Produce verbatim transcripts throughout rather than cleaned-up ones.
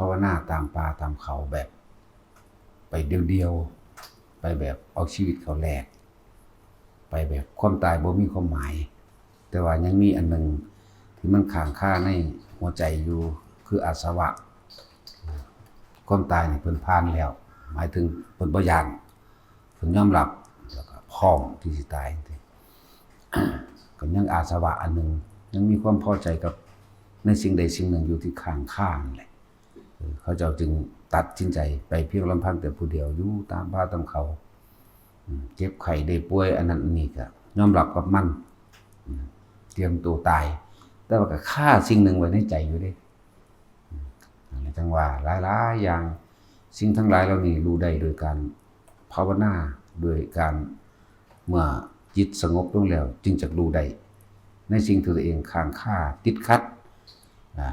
ภาวนาตามป่าตามเขาแบบ ไปเดียวๆ ไปแบบเอาชีวิตเขาแลก ไปแบบความตายบ่มีความหมาย แต่ว่ายังมีอันหนึ่งที่มันค้างคาในหัวใจอยู่ คืออาสวะ ความตายนี่เพิ่นผ่านแล้ว หมายถึงเพิ่นบ่ย้าน เพิ่นยอมรับ แล้วก็พร้อมที่สิตาย ก็ยังอาสวะอันหนึ่ง ยังมีความพอใจกับในสิ่งใดสิ่งหนึ่งอยู่ที่ค้างคานั่นแหละ เออ เขาเจ้าจึงตัดสินใจไปเพียงลำพังแต่ผู้เดียว อยู่ตามป่าตามเขา อืม เจ็บไข้ได้ป่วยอันนั้นอันนี้ก็ยอมรับกับมัน อืม เตรียมตัวตาย แต่ว่าก็คาสิ่งหนึ่งไว้ในใจอยู่เด้ อืม นั่นแหละจั่งว่าหลายๆ อย่าง สิ่งทั้งหลายเหล่านี้รู้ได้โดยการภาวนา โดยการ เมื่อจิตสงบลงแล้วจึงจักรู้ได้ ในสิ่งที่ตัวเองค้างคาติดขัด อ่า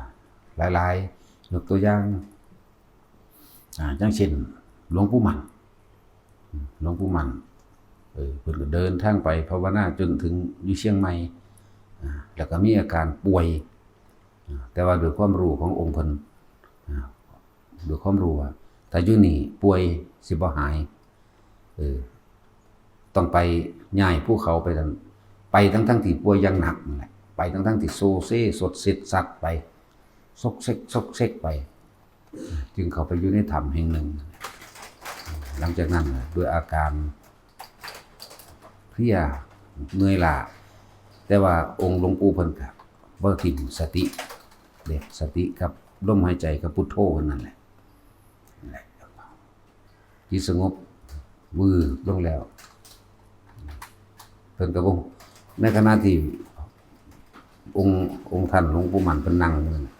หลายๆ ยกตัวอย่าง อ่า อย่างเช่น หลวงปู่มั่น อืม หลวงปู่มั่น เออ เพิ่นก็เดินทางไปภาวนาจนถึงอยู่เชียงใหม่ อ่า แล้วก็มีอาการป่วย อ่า แต่ว่าด้วยความรู้ขององค์เพิ่น อ่า ด้วยความรู้ว่า ถ้าอยู่นี่ป่วยสิบ่หาย เออ ต้องไปย้ายภูเขาไปนั่น ไปทั้งๆ ที่ป่วยอย่างหนักนั่นแหละ ไปทั้งๆ ที่โซเซสดเซ็ดสัดไป ซกเซกซกเซกไป จึงเข้าไปอยู่ในถ้ำแห่งหนึ่ง หลังจากนั้นน่ะ ด้วยอาการเพลียเมื่อยล้า แต่ว่าองค์หลวงปู่เพิ่นก็บ่ถิ่มสติ เด้ สติกับลมหายใจกับพุทโธเพิ่นนั่นแหละ นั่นแหละ จิตสงบวืบลงแล้ว เพิ่นก็บ่ ในขณะที่องค์ องค์ท่านหลวงปู่มั่นเพิ่นนั่งอยู่นั่นน่ะ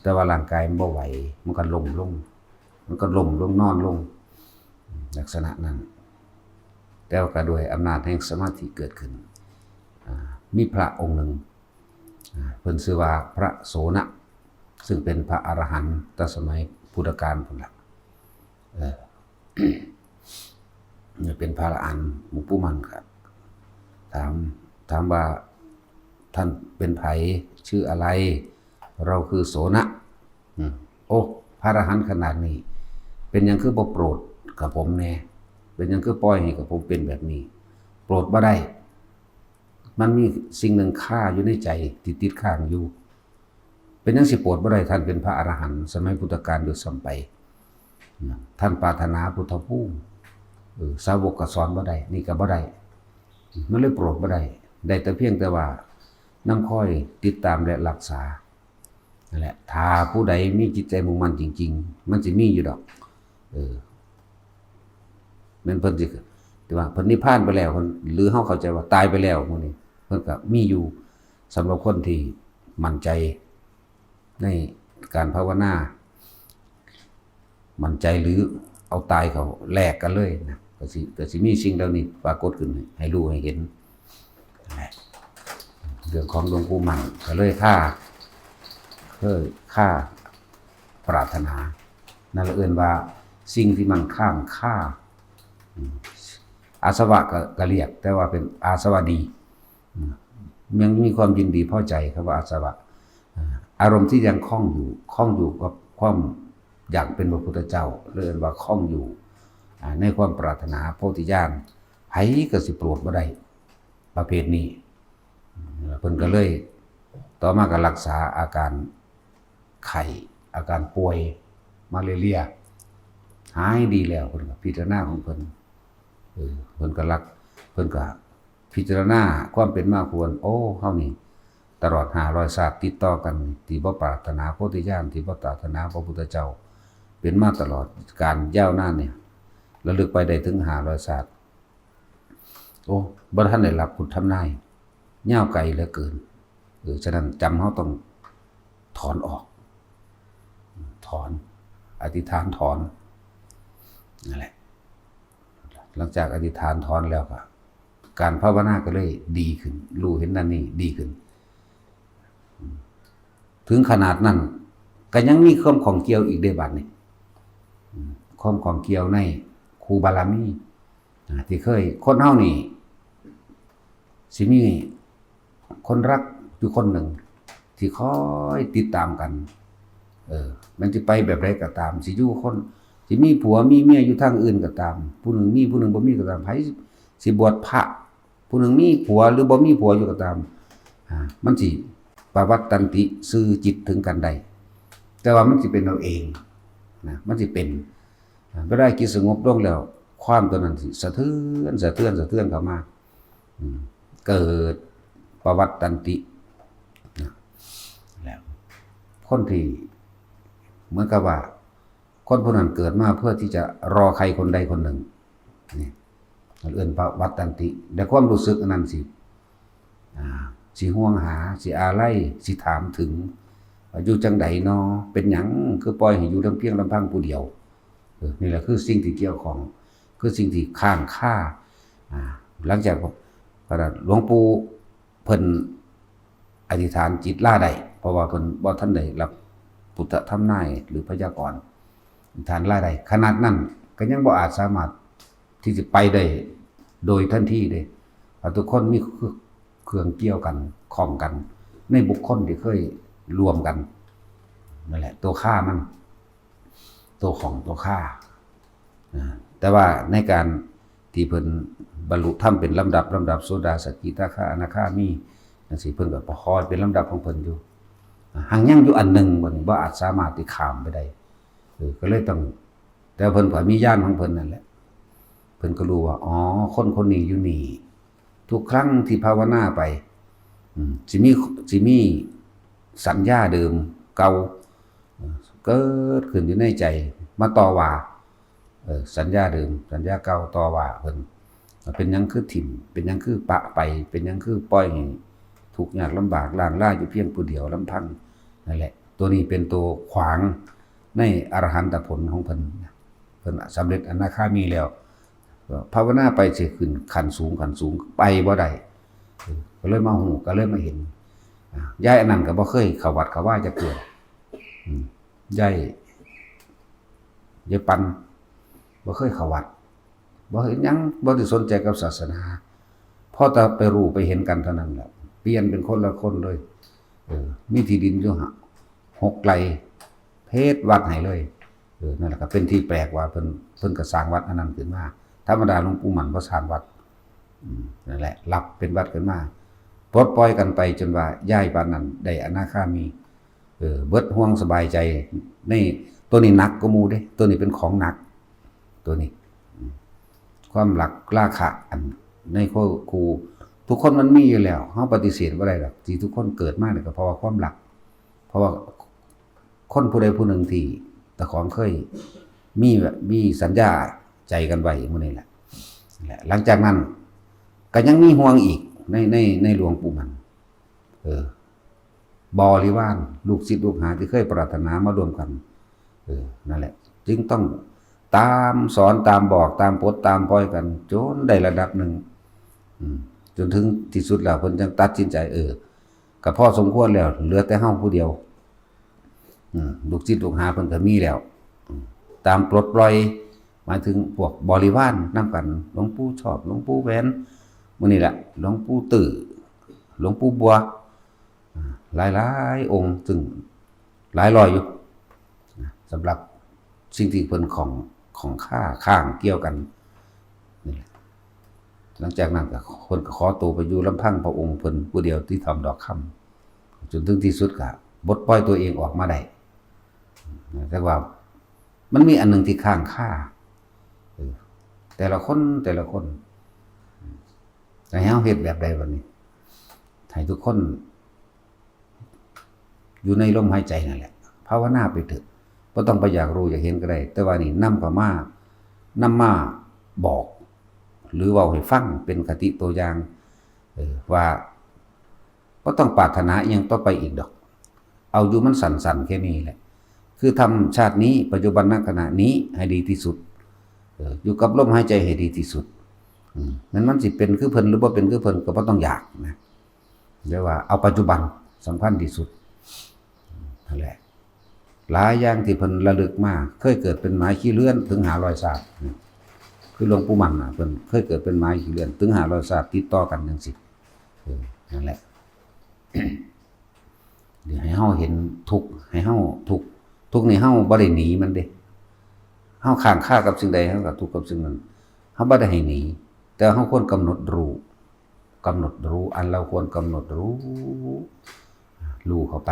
แต่ว่าร่างกายมันบ่ไหว มันก็ล้มลง มันก็ล้มลง นอนลง ลักษณะนั้น แต่ว่าก็ด้วยอำนาจแห่งสมาธิเกิดขึ้น อ่า มีพระองค์หนึ่ง อ่า เพิ่นชื่อว่าพระโสณะ ซึ่งเป็นพระอรหันต์แต่สมัยพุทธกาลพุ้นละ เออ เนี่ยเป็นพระอรหันต์ หลวงปู่มั่นก็ถาม ถามว่า "ท่านเป็นไผ ชื่ออะไร เราคือโสณะ" อืม "โอ้ พระอรหันต์ขนาดนี้ เป็นหยังคือบ่โปรดกับผมแน่ เป็นหยังคือปล่อยให้กับผมเป็นแบบนี้ โปรดบ่ได้ มันมีสิ่งหนึ่งคาอยู่ในใจที่ติดค้างอยู่ เป็นหยังสิโปรดบ่ได้ ท่านเป็นพระอรหันต์สมัยพุทธกาลด้วยซ้ำไป นะ ท่านปรารถนาพุทธภูมิ เออ สาวกก็สอนบ่ได้ นี่ก็บ่ได้ มันเลยโปรดบ่ได้ ได้แต่เพียงแต่ว่านำคอยติดตามและรักษา นั่นแหละ ถ้าผู้ใดมีจิตใจมุ่งมั่นจริงๆ มันสิมีอยู่ดอก เออ แม่นเพิ่นสิ แต่ว่าเพิ่นนิพพานไปแล้ว เพิ่น หรือเฮาเข้าใจว่าตายไปแล้วหมู่นี้ เพิ่นก็มีอยู่ สำหรับคนที่มั่นใจในการภาวนา มั่นใจหรือเอาตายเขาแลกกันเลยนะ ก็สิ ก็สิมีสิ่งเหล่านี้ปรากฏขึ้นให้รู้ให้เห็น เรื่องของหลวงปู่มั่นก็เลยคา เคยคาปรารถนา นั่นละเอิ้นว่าสิ่งที่มันค้างคา อืม อาสวะก็ ก็เรียก แต่ว่าเป็นอาสวะดี อืม ยังมีความยินดีพอใจ คำว่าอาสวะ อ่า อารมณ์ที่ยังคล้องอยู่ คล้องอยู่กับความอยากเป็นพระพุทธเจ้า เรียกว่าคล้องอยู่ อ่า ในความปรารถนาโพธิญาณ ไผก็สิโปรดบ่ได้ ประเภทนี้ เพิ่นก็เลย ต่อมาก็รักษาอาการไข้ อาการป่วยมาเรื่อยๆ หายดีแล้ว เพิ่นก็พิจารณาของเพิ่น เออ เพิ่นก็รัก เพิ่นก็พิจารณาความเป็นมาควร โอ้ เฮานี่ ตลอดห้าร้อยชาติติดต่อกัน ที่บ่ปรารถนาโพธิญาณ ที่บ่ปรารถนาพระพุทธเจ้า เป็นมาตลอดกาลยาวนานเนี่ย ระลึกไปได้ถึงห้าร้อยชาติ โอ้ บ่ทันได้รับพุทธทำนาย ยาวไกลเหลือเกิน เออ ฉะนั้นจำเฮาต้องถอนออก ถอน อธิษฐานถอน นั่นแหละ หลังจากอธิษฐานถอนแล้วก็ การภาวนาก็เลยดีขึ้น รู้เห็นนั่นนี่ดีขึ้น ถึงขนาดนั้น ก็ยังมีความข้องเกี่ยวอีกเด้บัดนี้ อืม ความข้องเกี่ยวในครูบารมี อ่า ที่เคย คนเฮานี่ สิมีคนรักอยู่คนหนึ่ง ที่คอยติดตามกัน เออ มันสิไปแบบใดก็ตาม สิอยู่คน สิมีผัวมีเมียอยู่ทางอื่นก็ตาม ผู้หนึ่งมีผู้หนึ่งบ่มีก็ตาม ไผสิบวชพระ ผู้หนึ่งมีผัวหรือบ่มีผัวอยู่ก็ตาม อ่า มันสิปวัตตันติ ซื่อจิตถึงกันได้ แต่ว่ามันสิเป็นเอาเองนะ มันสิเป็น อ่า เวลาจิตสงบลงแล้ว ความตัวนั้นสิสะเทือน สะเทือน สะเทือนเข้ามา อืม เกิดปวัตตันตินะ แล้วคนที่เหมือนกับว่า คนผู้นั้นเกิดมาเพื่อที่จะรอใครคนใดคนหนึ่ง นี่ เอิ้นปวัตตันติ และความรู้สึกอันนั้นสิ อ่า สิห่วงหา สิอาลัย สิถามถึง ว่าอยู่จั่งใดน้อ เป็นหยังคือปล่อยให้อยู่ลำเพียงลำพังผู้เดียว เออ นี่แหละคือสิ่งที่เกี่ยวข้อง คือสิ่งที่ค้างคา อ่า หลังจากพระหลวงปู่เพิ่นอธิษฐานจิตลาได้ เพราะว่าเพิ่นบ่ทันได้รับพุทธทำนายหรือพยากรณ์ อธิษฐานลาได้ ขนาดนั้นก็ยังบ่อาจสามารถที่จะไปได้โดยทันทีเด้ เพราะทุกคนมีเครื่องเกี่ยวกัน ข้องกัน ในบุคคลที่เคยร่วมกัน นั่นแหละ ตัวคามัน ตัวของตัวคา อ่า แต่ว่าในการที่เพิ่นบรรลุธรรมเป็นลำดับ ลำดับโสดา สกิทาคา อนาคามี จั่งซี้ เพิ่นก็ค่อยเป็นลำดับของเพิ่นอยู่ อ่า หากยังอยู่อันหนึ่ง บ่นี่ บ่อาจสามารถที่ข้ามไปได้ เออ ก็เลยต้อง แต่เพิ่นก็มีญาณของเพิ่นนั่นแหละ เพิ่นก็รู้ว่า อ๋อ คนคนนี้อยู่นี่ ทุกครั้งที่ภาวนาไป อืม สิมี สิมีสัญญาเดิมเก่า เอ่อ เกิดขึ้นอยู่ในใจ มาต่อว่า เอ่อ สัญญาเดิม สัญญาเก่าต่อว่าเพิ่น เป็นหยังคือถิ่ม เป็นหยังคือปะไป เป็นหยังคือปล่อยให้ทุกข์ยากลำบาก ร้างลาอยู่เพียงผู้เดียวลำพัง นั่นแหละ ตัวนี้เป็นตัวขวางในอรหันตผลของเพิ่น เพิ่นสำเร็จอนาคามีแล้ว ภาวนาไปสิขึ้นขั้นสูง ขั้นสูงไปบ่ได้ เออ ก็เลยมาฮู้ ก็เลยมาเห็น อ่ะ ยายอันนั้นก็บ่เคยเข้าวัดเข้าวาจักเทื่อ อืม ยาย ยายปัน บ่เคยเข้าวัด บ่เฮ็ดหยัง บ่ได้สนใจกับศาสนา พอแต่ไปรู้ไปเห็นกันเท่านั้นแหละ เปลี่ยนเป็นคนละคนเลย เออ มีที่ดินอยู่หะ หกไร่ เพชรวัดให้เลย เออ นั่นแหละก็เป็นที่แปลกว่าเพิ่น เพิ่นก็สร้างวัดอันนั้นขึ้นมา ธรรมดาหลวงปู่หมั่นบ่สร้างวัด อืม นั่นแหละ รับเป็นวัดขึ้นมา ปลดปล่อยกันไปจนว่ายายปานนั้นได้อนาคามี เออ เบิดห่วงสบายใจ ใน ตัวนี้หนักกว่าหมู่เด้ ตัวนี้เป็นของหนัก ตัวนี้ อืม ความรักราคะอันในคู่ คู่ ทุกคนมันมีอยู่แล้ว เฮาปฏิเสธบ่ได้ดอก ที่ทุกคนเกิดมาเนี่ยก็เพราะว่าความรัก เพราะว่าคนผู้ใดผู้หนึ่งที่เจ้าของเคยมีแบบ มีสัญญาใจกันไว้หมู่นี้แหละ และหลังจากนั้นก็ยังมีห่วงอีกใน ใน ในหลวงปู่หมั่น เออ บริวาร ลูกศิษย์ลูกหาที่เคยปรารถนามาร่วมกัน เออ นั่นแหละ จึงต้องตามสอน ตามบอก ตามปลด ตามปล่อยกัน จนได้ระดับหนึ่ง อืม จนถึงที่สุดแล้วเพิ่นจั่งตัดสินใจ เออ ก็พอสมควรแล้ว เหลือแต่เฮาผู้เดียว อืม ลูกศิษย์ลูกหาเพิ่นก็มีแล้ว อืม ตามปลดปล่อย หมายถึงพวกบริวารนำกัน หลวงปู่ชอบ หลวงปู่แหวน หมู่นี้แหละ หลวงปู่ตื้อ หลวงปู่บัว อ่า หลายๆองค์ ซึ่งหลายร้อยอยู่ นะ สำหรับสิ่งที่เพิ่นของ ของค้า ค้างเกี่ยวกันนี่แหละ หลังจากนั้นก็ เพิ่นก็ขอตัวไปอยู่ลำพังพระองค์เพิ่นผู้เดียวที่ถ้ำดอกคำ จนถึงที่สุดก็ปลดปล่อยตัวเองออกมาได้ นะ แต่ว่ามันมีอันหนึ่งที่ค้างคา เออ แต่ละคน แต่ละคน จะให้เฮาเฮ็ดแบบใดบัดนี้ ให้ทุกคน อยู่ในลมหายใจนั่นแหละ ภาวนาไปเถอะ บ่ต้องไปอยากรู้อยากเห็นก็ได้ แต่ว่านี่นำเข้ามา นำมาบอก หรือเว้าให้ฟังเป็นคติตัวอย่าง เออ ว่าบ่ต้องปรารถนาอิหยังต่อไปอีกดอก เอาอยู่มันสั้นๆแค่นี้แหละ คือทำชาตินี้ ปัจจุบันณขณะนี้ให้ดีที่สุด เออ อยู่กับลมหายใจให้ดีที่สุด อืม แม้นมันสิเป็นคือเพิ่นหรือบ่เป็นคือเพิ่นก็บ่ต้องอยากนะ เรียกว่าเอาปัจจุบันสำคัญที่สุด นั่นแหละ หลายอย่างที่เพิ่นระลึกมา เคยเกิดเป็นหมาขี้เลื่อนถึงห้าร้อยชาติ คือหลวงปู่มั่นน่ะ เพิ่นเคยเกิดเป็นหมาขี้เลื่อนถึงห้าร้อยชาติติดต่อกันจั่งซี้ เออ นั่นแหละ เดี๋ยวให้เฮาเห็นทุกข์ ให้เฮาทุกข์ ทุกข์นี่เฮาบ่ได้หนีมันเด้ เฮาค้างคากับสิ่งใด เฮาก็ทุกข์กับสิ่งนั้น เฮาบ่ได้ให้หนี แต่เฮาควรกำหนดรู้ กำหนดรู้ อันเราควรกำหนดรู้ รู้เข้าไป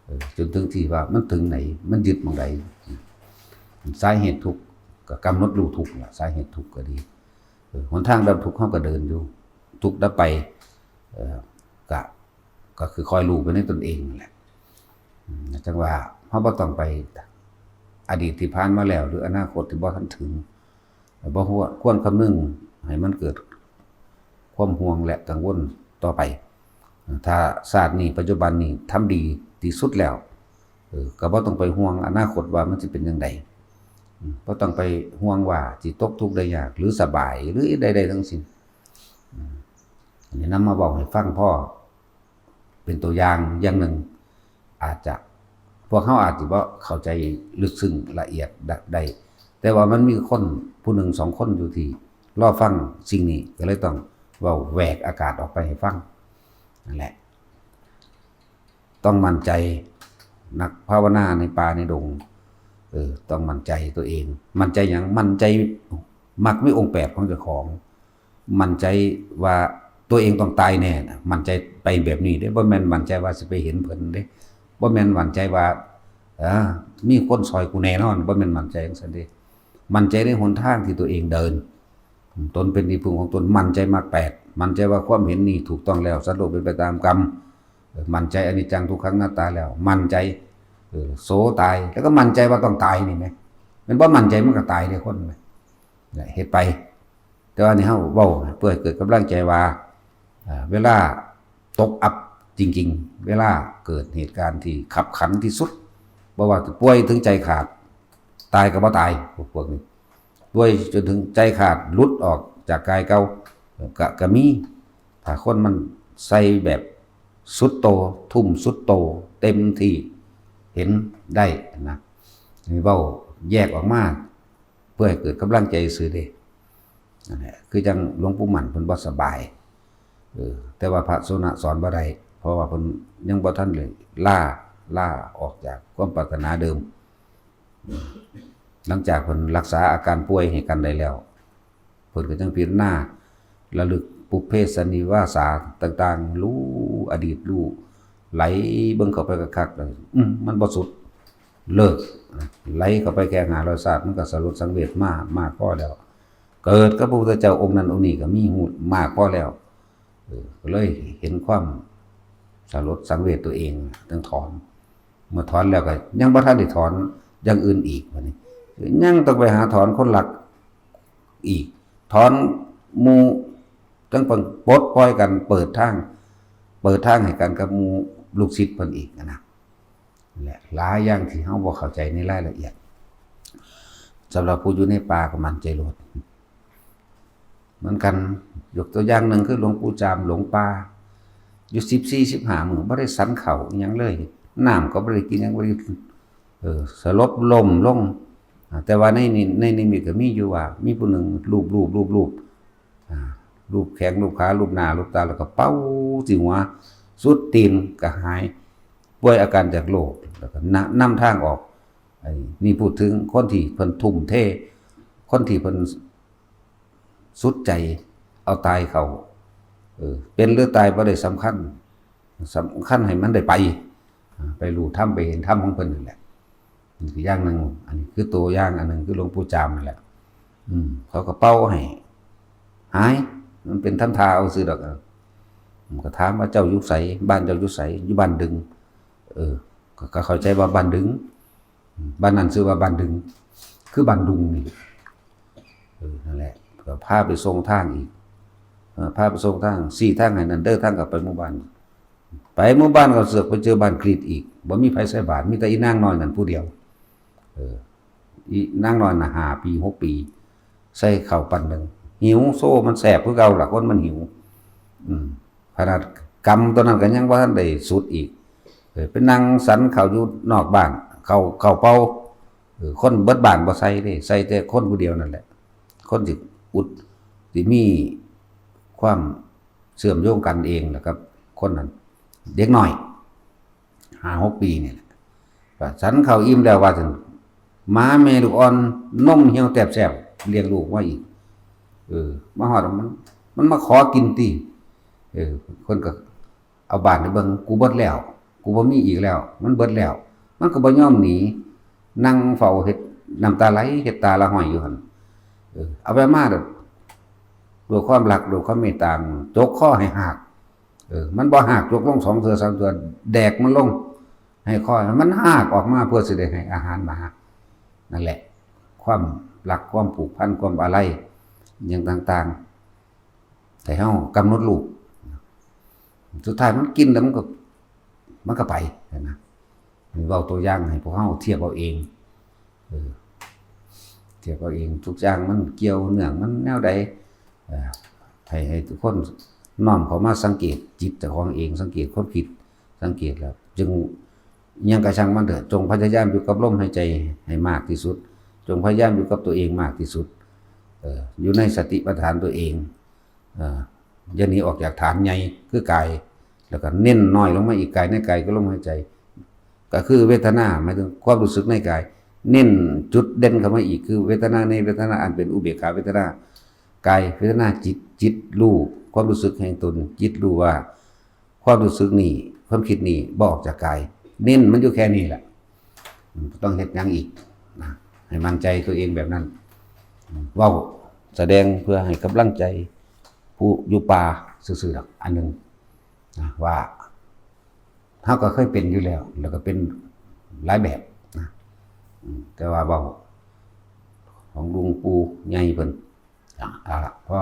เออ จนถึงที่ว่ามันถึงไหน มันยึดหม่องใด สาเหตุทุกข์ก็กำหนดรู้ทุกข์ล่ะ สาเหตุทุกข์ก็ดี เออ หนทางดับทุกข์เฮาก็เดินอยู่ ทุกข์ดับไป เออ ก็ ก็คือคอยรู้ไปในตนเองนั่นแหละ อืม จั่งว่าเฮาบ่ต้องไปอดีตที่ผ่านมาแล้ว หรืออนาคตที่บ่ทันถึง บ่ควร ควรคำนึงให้มันเกิดความห่วงและกังวลต่อไป ถ้าชาตินี้ปัจจุบันนี้ทำดีที่สุดแล้ว เออ ก็บ่ต้องไปห่วงอนาคตว่ามันสิเป็นจั่งใด อืม บ่ต้องไปห่วงว่าสิตกทุกข์ได้ยาก หรือสบาย หรือใดๆทั้งสิ้น อืม อันนี้นำมาเว้าให้ฟังพอเป็นตัวอย่างอย่างหนึ่ง อาจจะ พวกเฮาอาจสิบ่เข้าใจลึกซึ้งละเอียดได้ แต่ว่ามันมีคนผู้หนึ่งสองคนอยู่ที่รอฟังสิ่งนี้ ก็เลยต้องเว้าแหวกอากาศออกไปให้ฟังนั่นแหละ ต้องมั่นใจ นักภาวนาในป่าในดง เออ ต้องมั่นใจตัวเอง มั่นใจหยัง มั่นใจมรรคมีองค์แปดของเจ้าของ มั่นใจว่าตัวเองต้องตายแน่นะ มั่นใจไปแบบนี้เด้ บ่แม่นมั่นใจว่าสิไปเห็นเพิ่นเด้ บ่แม่นมั่นใจว่า เออ มีคนซอยกูแน่นอน บ่แม่นมั่นใจจั่งซั้นเด้ มั่นใจในหนทางที่ตัวเองเดิน ตนเป็นที่พึ่งของตน มั่นใจมรรคแปด มั่นใจว่าความเห็นนี้ถูกต้องแล้ว สัตว์โลกเป็นไปตามกรรม เออ มั่นใจอนิจจังทุกขังอนัตตาแล้ว มั่นใจ เออ โสตาย แล้วก็มั่นใจว่าต้องตายนี่แหม แม่นบ่มั่นใจมันก็ตายเด้คนแหม เนี่ย เฮ็ดไป แต่ว่านี่เฮาเว้าเพื่อให้เกิดกำลังใจว่า อ่า เวลาตกอับจริงๆ เวลาเกิดเหตุการณ์ที่คับขันที่สุด บ่ว่าจะป่วยถึงใจขาด ตายก็บ่ตาย พวก พวกนี้ ป่วยจนถึงใจขาด หลุดออกจากกายเก่า ก็ ก็มี ถ้าคนมันใส่แบบสุดโต ทุ่มสุดโต เต็มที่ เห็นได้นะ นี่เว้าแยกออกมา เพื่อให้เกิดกำลังใจซื่อเด้ นั่นแหละ คือจั่งหลวงปู่หมั่นเพิ่นบ่สบาย เออ แต่ว่าพระโสณะสอนบ่ได้ เพราะว่าเพิ่นยังบ่ทันได้ลา ลาออกจากความปรารถนาเดิม หลังจากเพิ่นรักษาอาการป่วยให้กันได้แล้ว เพิ่นก็จั่งพิจารณา ระลึกปุพเพสันนิวาสาต่างๆ รู้อดีต รู้ ไหลเบิ่งเข้าไปคักๆ แล้ว อืม มันบ่สุด เลิก ไหลเข้าไปแค่ห้าร้อยชาติ มันก็สลดสังเวชมาก มากพอแล้ว เกิดกับพระพุทธเจ้าองค์นั้นองค์นี้ก็มีฮู้มากพอแล้ว เออ ก็เลยเห็นความสลดสังเวชตัวเอง ต้องถอน เมื่อถอนแล้วก็ยังบ่ทันได้ถอนอย่างอื่นอีก บัดนี้ ยังต้องไปหาถอนคนลักอีก ถอนหมู่ ต้องปลดปล่อยกัน เปิดทาง เปิดทางให้กันกับหมู่ลูกศิษย์เพิ่นอีกนะ และหลายอย่างที่เฮาบ่เข้าใจในรายละเอียด สำหรับผู้อยู่ในป่าก็มั่นใจโลด เหมือนกัน ยกตัวอย่างหนึ่งคือหลวงปู่จามหลงป่า อยู่สิบสี่ สิบห้ามื้อ บ่ได้ฉันข้าวอิหยังเลย น้ำก็บ่ได้กินหยัง บ่ได้ เออ สลบล้มลง อ่า แต่ว่าในนิ ในนิมิตก็มีอยู่ว่า มีผู้หนึ่งลูบ ลูบ ลูบ ลูบ อ่า ลูบแข้ง ลูบขา ลูบหน้า ลูบตา แล้วก็เป่าที่หัว สุดตีนก็หาย ป่วยอาการจากโรค แล้วก็นำ นำทางออก ไอ้นี่พูดถึงคนที่เพิ่นทุ่มเท คนที่เพิ่นสุดใจเอาตายเข้า เออ เป็นหรือตายบ่ได้สำคัญ สำคัญให้มันได้ไป อ่า ไปรู้ธรรม ไปเห็นธรรมของเพิ่นนั่นแหละ นี่คืออย่างหนึ่ง อันนี้คือตัวอย่างอันหนึ่ง คือหลวงปู่จามนั่นแหละ อืม เขาก็เป่าให้หาย มันเป็นทำท่าเอาซื่อดอก อืม ก็ถามว่า "เจ้าอยู่ไส บ้านเจ้าอยู่ไส" "อยู่บ้านดึง" เออ ก็ ก็เข้าใจว่าบ้านดึง อืม บ้านนั้นชื่อว่าบ้านดึง คือบ้านดุงนี่ เออ นั่นแหละ ก็พาไปส่งทางอีก เออ พาไปส่งทาง ชี้ทางให้นั่นเด้อ ทางกลับไปหมู่บ้าน ไปหมู่บ้านก็เสือกไปเจอบ้านกรีดอีก บ่มีไผใส่บาตร มีแต่อีนางน้อยนั่นผู้เดียว เออ อีนางน้อยน่ะ ห้าปี หกปี ใส่ข้าวปันหนึ่ง หิวโซ่มันแสบคือเก่าล่ะ คนมันหิว อืม ขนาดกำตัวนั้นก็ยังบ่ทันได้สุดอีก เออ ไปนั่งฉันข้าวอยู่นอกบ้าน ข้าว ข้าวเปล่า เออ คนเบิดบ้านบ่ใส่เด้ ใส่แต่คนผู้เดียวนั่นแหละ คนที่อุด ที่มีความเชื่อมโยงกันเองนะครับ คนนั้น เด็กน้อย ห้าหกปีนี่แหละ ก็ฉันข้าวอิ่มแล้วว่าซั่น หมาแม่ลูกอ่อน นมเหี่ยวแตบแสบ เลี้ยงลูกมาอีก เออ มาฮอดมัน มันมาขอกินติ เออ เพิ่นก็เอาบาตรให้เบิ่ง กูเบิดแล้ว กูบ่มีอีกแล้ว มันเบิดแล้ว มันก็บ่ยอมหนี นั่งเฝ้าเฮ็ด น้ำตาไหล เฮ็ดตาละห้อยอยู่หั่น เออ เอาไปมาโดด ด้วยความรัก ด้วยความเมตตา จกคอให้ฮาก เออ มันบ่ฮาก จกลงสองเทื่อสามเทื่อ แดกมันลง ให้คอมันฮากออกมาเพื่อสิได้ให้อาหารหมา นั่นแหละ ความรัก ความผูกพัน ความอาลัย หยังต่างๆ ให้เฮากำหนดรู้ สุดท้ายมันกินแล้วมันก็ มันก็ไปนะ เว้าตัวอย่างให้พวกเฮาเทียบเอาเอง เออ เทียบเอาเอง ทุกอย่างมันเกี่ยวเนื่องมันแนวใด เอ่อ ให้ ให้ทุกคนน้อมเข้ามาสังเกตจิตเจ้าของเอง สังเกตความคิด สังเกตแล้ว จึง อิหยังก็ช่างมันเถอะ จงพยายามอยู่กับลมหายใจให้มากที่สุด จงพยายามอยู่กับตัวเองมากที่สุด เอ่อ อยู่ในสติปัฏฐานตัวเอง เอ่อ อย่าหนีออกจากฐานใหญ่คือกาย แล้วก็เน้นน้อยลงมาอีก กายในกายคือลมหายใจ ก็คือเวทนา หมายถึงความรู้สึกในกาย เน้นจุดเด่นเข้ามาอีก คือเวทนาในเวทนาอันเป็นอุเบกขาเวทนา กายเวทนา จิต จิตรู้ความรู้สึกแห่งตน จิตรู้ว่า ความรู้สึกนี่ ความคิดนี่บ่ออกจากกาย เน้นมันอยู่แค่นี้แหละ อืม บ่ต้องเฮ็ดหยังอีกนะ ให้มั่นใจตัวเองแบบนั้น อืม เว้าแสดงเพื่อให้กำลังใจผู้อยู่ป่าซื่อๆดอก อันหนึ่งนะ ว่าเฮาก็เคยเป็นอยู่แล้ว แล้วก็เป็นหลายแบบนะ อืม แต่ว่าเว้าของหลวงปู่ใหญ่เพิ่น อ่ะ เอาละ พอ